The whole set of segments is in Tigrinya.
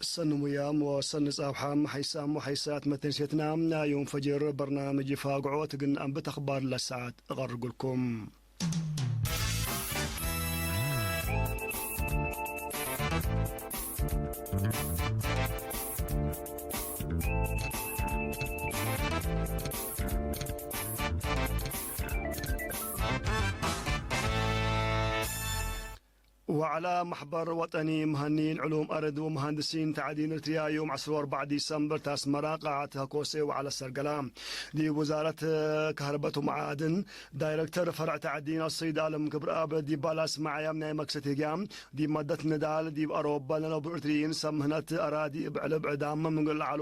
ሰኒ ሙያም ወሰኒ ጻብሓም ሓይሳም ወሓይሳት መተንሴትና ናይ ዮም ፈጅር በርናምጅ ፋግዖ ትግን ኣንብት ኣኽባር ለሰዓት እቐርጉልኩም። ዋዕላ ማሕበር ወጠኒ መሃኒን ዕሉም ኣረድ ወመሃንድሲን ተዓዲን እርትርያ ዮም ዓሰርተ ኣርባዕተ ዲሰምበር ታስመራ ቃዓት ሀኮሴ ዋዕላ ሰርገላ ዲብ ውዛረት ካህርበት ወመዓድን ዳይረክተር ፈርዕ ተዕዲን ኣሰይድ ኣለም ክብረኣብ ዲብ ባላስ መዓያም ናይ መክሰት ህግያ ዲብ መደት ንዳል ዲብ ኣሮባ ለነብሩ እርትርይን ሰብ ምህነት ኣራዲ ብዕልብ ዕዳም ምንግል ዓሉ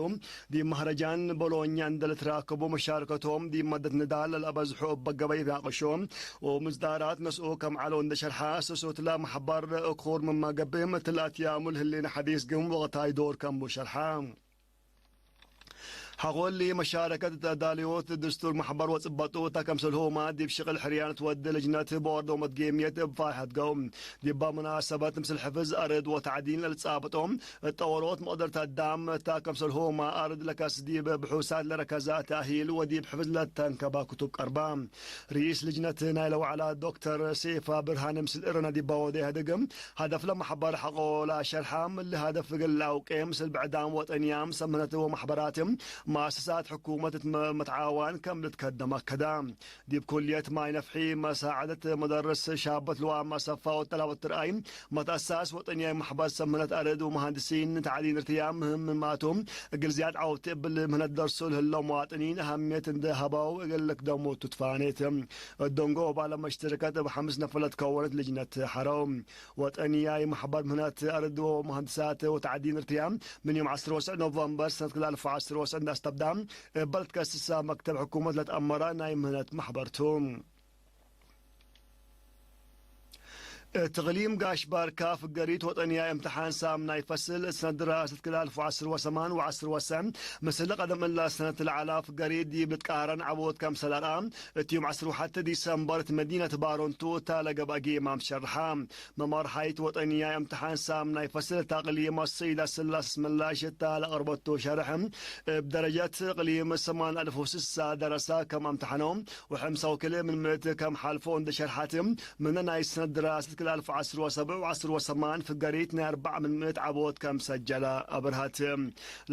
ዲብ ማህረጃን ቦሎኛ እንደልትራከቡ መሻርከቶም ዲብ መደት ንዳል ለልኣበዝሑ እበ ገበይ ይናቀሾ ወምዝዳራት ነስኡ ከም ዓሎ እንደሸርሓ ሰሶትላ ማሕባር እኩር መማገብም ትላትያ ሙልህሌን ሓዲስ ግን ወቕታይ ዶር ከም ሸርሓ ሓኾሊ መሻረከት ተዳልዮት ድስቱር ማሕበር ወጽበጡ እታ ከም ሰልሆማ ዲብ ሽቕል ሕርያን ትወዲ ልጅነት ቦርድ ወመትጌምየት እባ ይሃድገው። ዲባ መናሰበት ምስል ሕፍዝ ኣርድ ወታዕዲን ለልጻበጦ እጠወሮት መቕደርታ ዳም እታ ከም ሰልሆማ ኣርድ ለከስ ዲብ ብሑሳት ለረከዛ ተኣሂል ወዲብ ሕፍዝ ለተንከባ ክቱብ ቀርባ። ርኢስ ልጅነት ናይ ለዋዕላ ዶክተር ሴፋ ብርሃነ ምስል እረና ዲባ ወደ ኢህአደግ ሃደፍ ለማሕበር ሓቆ ላሸርሓ ምል ሃደፍ እግል ላውቄ ምስል ብዕዳም ወጠንያም ሰምህነት ወማሕበራት ማእሰሳት ሕኩመት እት መ-፣ መትዓዋን ከም ልትከደም ኣከዳ። ዲብ ኩልየት ማይ ነፍሒ መሳዕደት መደርስ ሻበት ልዋም ኣሰፋ ወጠላበት ትርኣይ መትኣሳስ ወጠንያይ ማሕበር ሰምህነት ኣረድ ወመሃንድሲን ተዕሊን እርትያ ምህምማቱ እግል ዝያድ ዓውቲ እብል ምህነት ደርሱ ልህሎም ዋጥኒን ኣሃምየት እንደ ሃባው እግል ልክደሙ ቱትፋኔት። እዶንጎ ባለ መሽተረከት እብ ሓምስ ነፈለት ከወነት ልጅነት ሓረው። ወጠንያይ ማሕበር ምህነት ኣረድ ወመሃንድሳት ወተዕዲን እርትያ ምን ዮም ዓሰርተ ወስዕ ኖቨምበር ሰነት ክልተ ኣልፍ ዓሰርተ ወስዕ እንዳስተብዳ እበል ትከስሳ መክተብ ሕኩመት ለትኣመራ ናይ ምህነት ማሕበርቱ። እትቕሊም ጋሽ ባርካ ፍገሪት ወጠንያ እምትሓን ሳም ናይ ፈስል ሰነት ድራሰት ክልተ ኣልፍ ዓሰርተ ወሰማን ወዓሰርተ ወሰን ምስል ቀደም እላ ሰነት ለዓላ ፍገሪት ዲብ ልትቃረን ዓቦት ከም ሰላርኣ እትዮም ዓሰርተ ወሓደ ዲሰምበር እት መዲነት ባሮንቱ እታ ለገብአ ጌማም ሸርሓ። መማርሓይት ወጠንያ እምትሓን ሳም ናይ ፈስል ታቅሊም ኣሰይዳ ስላስ ምላሽ እታ ለቅርበቶ ሸርሕ እብ ደረጀት እቅሊም ሰማን ኣልፍ ወስሳ ደረሳ ከም ኣምትሓኖ ወሐምሳ ወክልእ ምን ምእት ከም ሓልፎ እንደ ሸርሓት ምነ ናይ ሰነት ድራሰት ክልተ ኣልፍ ዓሰርተ ወሰብዕ ወዓሰርተ ወሰማን ፍገሪት ናይ ኣርባዕ ምን ምእት ዓቦት ከም ሰጀላ ኣብርሃት።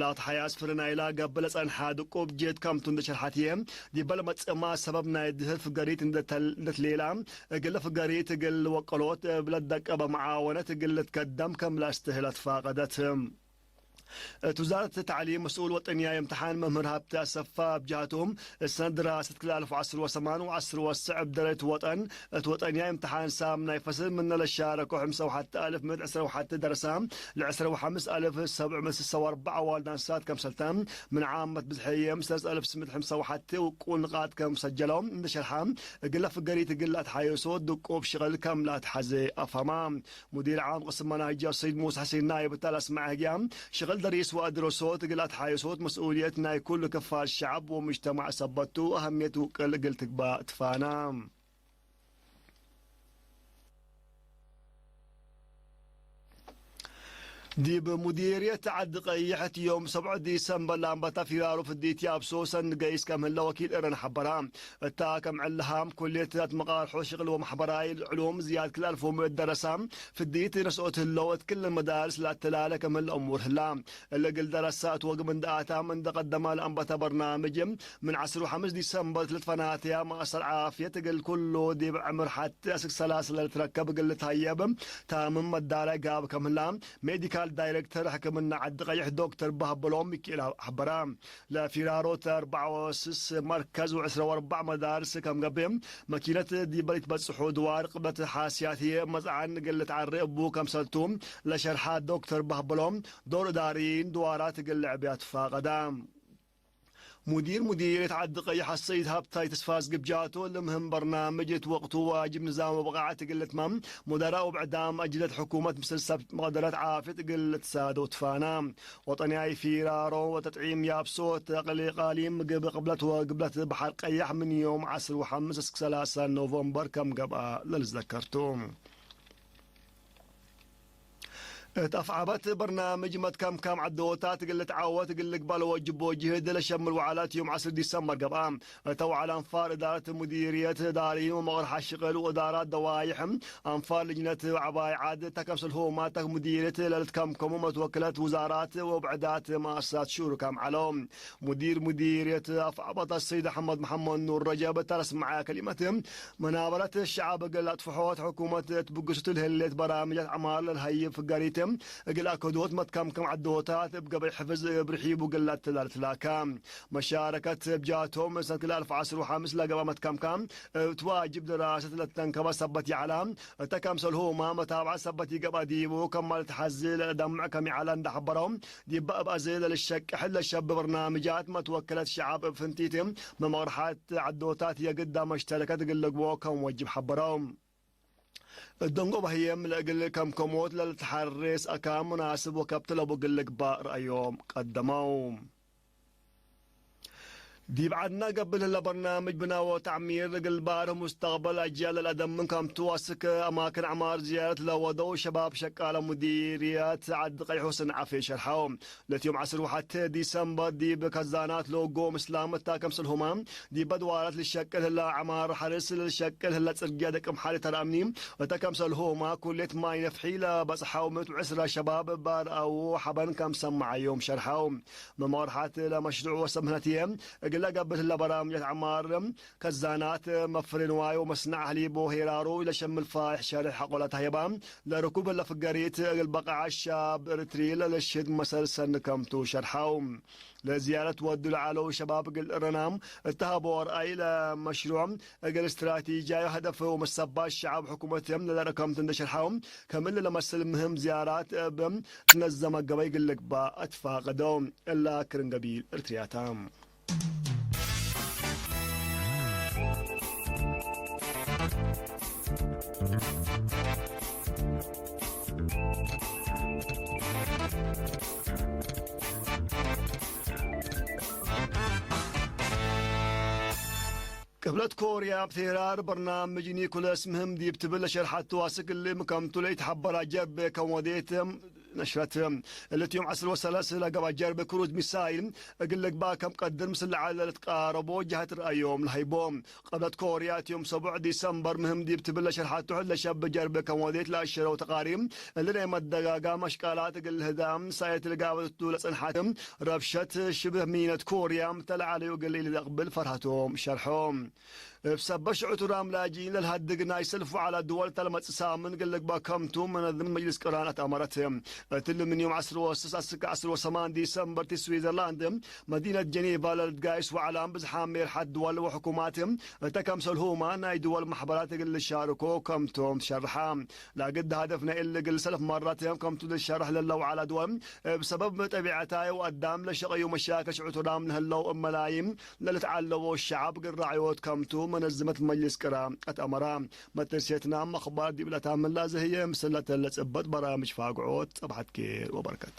ላትሓያስ ፍርናይላ ገብ ለጸንሓ ድቁብ ጀት ከምቱ እንደ ሸርሓት እየ ዲበለ መጽማ ሰበብ ናይ ድህር ፍገሪት እንደተል-፣ እንደትሌላ እግል ፍገሪት እግል ወቀሎት እብለ ደቀበ መዓወነት እግል ልትከደም ከም ላስተህለት ፋቀደት። እት ውዛረት ተዕሊም መስኡል ወጠንያ እምትሓን መምህር ሃብቲ ኣሰፋ ኣብ ጃህቶም እሰን ድራሰት ክልተ ኣልፍ ዓሰርተ ወሰማን ወዓሰርተ ወስዕ እብ ደረጀት ወጠን እት ወጠንያ እምትሓን ሳም ናይ ፈስል ምነ ለሻረኮ ሓምሳ ወሓደ ኣልፍ ምእት ዕስራ ወሓደ ደረሳ ለዕስራ ወሓምስ ኣልፍ ሰብዕ ምእት ስሳ ወኣርባዕ ኣዋልድ ኣንስታት ከምሰልታ ምን ዓመት ብዝሐየም ሰለስተ ኣልፍ ስምንት ሓምሳ ወሓደ ውቁል ንቃት ከም ሰጀሎም እንደ ሸርሓ እግለ ፍገሪት እግል ኣትሓየሶ ድቁብ ሽቕል ከም ላትሓዘ ኣፋማ። ሙዲር ዓም ቅስም መናህጃ ሰይድ ሙሳ ሕሴን ናይብ እታ ለስማዕ ህግያ ሽቕል ደሪስ ወኣድረሶት እግል ኣትሓየሶት መስኡልየት ናይ ኩሉ ክፋል ሸዓብ ወሙጅተማዕ ሰበቱ ኣህምየት ውቅል እግል ትግባእ ትፋና። ዲብ ሙዲርየት ዓዲ ቀይሕ እቲ ዮም ሰብዑ ዲሰምበር ላምባታ ፊራሩ ፍዲት ያብሶ ሰኒ ገይስ ከም ህለ ወኪል እረን ሓበራ። እታ ከም ዕልሃም ኩሌት ዛት መቃርሖ ሽቕል ወማሕበራይ ዕሉም ዝያድ ክልተ ኣልፍ ወምእት ደረሳ ፍዲት ነስኦት ህለው እት ክል መዳርስ ላተላለ ከም ህለ እሙር ህላ። እለ እግል ደረሳ እት ወግም እንደ ኣታም እንደ ቀደማ ለአንባታ በርናምጅ ምን ዓሰርተ ወሓምስ ዲሰምበር ለትፈናተያ ማእሰር ዓፍየት እግል ኩሉ ዲብ ዕምር ሓቲ ኣስክ ሰላሳ ለልትረከብ እግል ልትሃየብ ታምም መዳላይ ጋብ ከም ህላ ሜዲካል ዳይሬክተር ሕክምና ዓዲ ቀይሕ ዶክተር ባህበሎም ሚኪኤል ሓበራ። ለፊራሮት ኣርባዓ ወስስ መርከዝ ወዕስራ ወኣርባዕ መዳርስ ከም ገብም መኪነት ዲበሊት በጽሑ ድዋር ቅበት ሓስያት ህየ መጽዓን እግል ልትዓሪ እቡ ከም ሰልቱ ለሸርሓ ዶክተር ባህበሎም ዶር ዳሪን ድዋራት እግል ልዕብያ ትፋቀዳ። ሙዲር ሙዲርየት ዓዲ ቀይሕ ኣሰይድ ሃብታይ ተስፋ ዝግብጃቶ ለምህም በርናምጅ እት ወቅቱ ዋጅብ ንዛም ወብቕዓት እግል ልትማም ሙደራ ወብዕዳም ኣጅለት ሕኩመት ምስል ሰብ መቅደረት ዓፍየት እግል ልትሳዶ ትፋና። ወጠንያይ ፊራሮ ወተጥዒም ያብሶ ተቅሊ ቃሊም ግብ ቅብለት ወግብለት በሓር ቀያሕ ምን ዮም ዓሰርተ ወሓምስ እስክ ሰላሳ ኖቨምበር ከም ገብኣ ለልዝደከርቱ። እታ ኣፍዓበት በርናምጅ መትከምካም ዓደቦታት ግልት ዓወት ግልግባል ወጅቦ ጅህድ ለሸምል ወዓላት ዮም ዓስር ዲሰምበር ገብኣ። እታ ወዓላ ኣንፋር እዳረት ሙዲርየት ዳሪን ወመቕርሓ ሽቕል ወእዳራት ደዋይሕ ኣንፋር ልጅነት ዓባይ ዓድ እታ ከምሰል ሆማት ሙዲርየት ለልትከምከሙ መትወክለት ውዛራት ወብዕዳት ማእሳት ሹሩካም ዓሎ። ሙዲር ሙዲርየት ኣፍዓበት ኣሰይድ ኣሕመድ መሓመድ ኑር ረጀብ እታ ለስምዓያ ከሊመት መናበረት ሸዓብ እግል ኣጥፍሖት ሕኩመት እት ብግሱት ልህሌት በራምጃት ዐማር ለልሀይብ ፍገሪት እግል ኣከዶት መትካምከም ዓዶታት እብ ገበይ ሕፍዝ እብ ርሒቡ እግል ኣተላልት ላካ። መሻረከት እብ ጃቶም ሰንክል ኣልፍ ዓስር ወሓምስ ለገብኣ መትካምካም እት ዋጅብ ድራሰት ለተንከበ ሰበት ይዓላ እተ ከምሰልሁማ መታብዓ ሰበት ይገብኣ ዲቡ ከማል ተሓዚ ለዳምዕ ከም ይዓላ እንዳሐበረው ዲባ እብ ኣዘ ለልሸቅሕ ለሸብ በርናምጃት መትወከለት ሸዓብ እብ ፍንቲት መመቕርሓት ዓዶታት የግዳ መሽተረከት እግል ልግቦ ከም ወጅብ ሐበረው። እደንጎ ባህየም ለእግል ከም ከሞት ለልትሓሬስ ኣካ ሙናስብ ወከብት ለቡ እግል ልግባእ ረአዮም ቀደመው። ዲብ ዓድና ገብእ ለህለ በርናምጅ ብናዎ ተዕሚር እግል ባርህ ሙስተቅበል ኣጅያል ለልኣደምን ከምቱ ኣስክ ኣማክን ዐማር ዝያረት ለወደው ሸባብ ሸቃለ ሙዲርያት ዓዲ ቀይሕ ወሰን ዓፌ ሸርሐው። ለትዮም ዓስር ወሓት ዲሰምበር ዲብ ከዛናት ሎጎ ምስላም እታ ከምሰልሁማ ዲበ ድዋራት ልሸቅል ህላ ዐማር ሐርስ ልሸቅል ህላ ጽርግያ ደቅምሓሪ ተራእምኒ እተ ከምሰልሁማ ኩሌት ማይ ነፍሒ ለበጽሐው ምእት ዕስራ ሸባብ ባርአው ሐበን ከም ሰማዓዮም ሸርሐው። መመርሓት ለመሽሩዕ ወሰብ ምህነትየ እግለ ገብር ህላ በራምጀት ዐማር ከዛናት መፍሪ ንዋይ ወመስናዕ ህሊቦ ሄራሩ ለሸምል ፋይሕ ሸርሕ ሐቆላት ሀየባ ለርኩብ ለፍገሪት እግል በቃዓ ሻብ እርትሪ ለለሽድ መሰል ሰን ከምቱ ሸርሐው። ለዝያረት ወዱ ለዓለው ሸባብ እግል እረናም እተሃቦ ኣርኣይ ለመሽሩዕ እግል ስትራቴጂያዊ ሀደፍ ወመሰባት ሸዓብ ሕኩመትም ለለረከምት እንደ ሸርሐው ከምል ለመስል ምህም ዝያራት እብ ትነዘመ ገበይ እግል ልግባእ ኣትፋቀደው። እላ ክርን ገቢል እርትርያታ። ቅብለት ኮርያ ኣብ ቴህራን በርናምጅ ኒኩለስ ምህም ዲብ ትብል ለሸርሐቱ ኣስክ እሊ ምከምቱ ለኢትሐበራ ጀርቤ ከም ወዴት ነሽረት። እልት ዮም ዐስር ወሰለስ ለገባ ጀርቤ ክሩዝ ሚሳይል እግል ልግባእ ከም ቀድር ምስል ለዓለ ለትቃረቦ ጀሀት ረአዮም ለሀይቦ። ቀብለት ኮርያ እት ዮም ሰቡዕ ዲሰምበር ምህም ዲብ ትብል ለሸርሐቱ ሕለ ሸብ ጀርቤ ከም ወዴት ለአሸረው ተቃሪም እሊ ናይ መደጋጋም ኣሽቃላት እግል ህዳም ሳየት ልጋበቱ ለጸንሐት ረብሸት ሽብህ ሚነት ኮርያ ምተለዓለዩ እግል ኢልደቅብል ፈርሃቶም ሸርሖም። እብ ሰበ ሽዑቱ ራም ላጂን ለልሃድግ ናይ ሰልፍ ወዓላ ድወል ተልመጽእ ሳምን እግል ልግባእ ከምቱ መነዝም መጅልስ ቅራን ኣትኣመረት። እትሊ ምን ዮም ዐስር ወስስ ኣስከ ዐስር ወሰማን ዲሰምበር ቲ ስዊዘርላንድ መዲነት ጀኔቫ ለልትጋይስ ወዓላም ብዝሓም ሜርሓት ድወል ወሕኩማት እተ ከምሰልሁማ ናይ ድወል ማሕበራት እግል ልሻርኮ ከምቶም ትሸርሓ። ላግድ ሃደፍ ናይ እሊ እግል ሰለፍ መራት ከምቱ ልሸርሕ ለለ ወዓላ ድወል እብ ሰበብ ጠቢዐታይ ወኣዳም ለሸቀዩ መሻከል ሽዑቱ ራም ለህለው እብ መላይም ለልትዓለቦ ሸዓብ እግል ራዕዮት ከምቱ መነዝመት መጅልስ ቅራ ኣትኣመራ። መተንሴትና መኽባር ዲብለታ ምላዘ ህየ ምስለተ ለጽበት በራምጅ ፋግዖት ጸብሐት ኬር ወበረከት።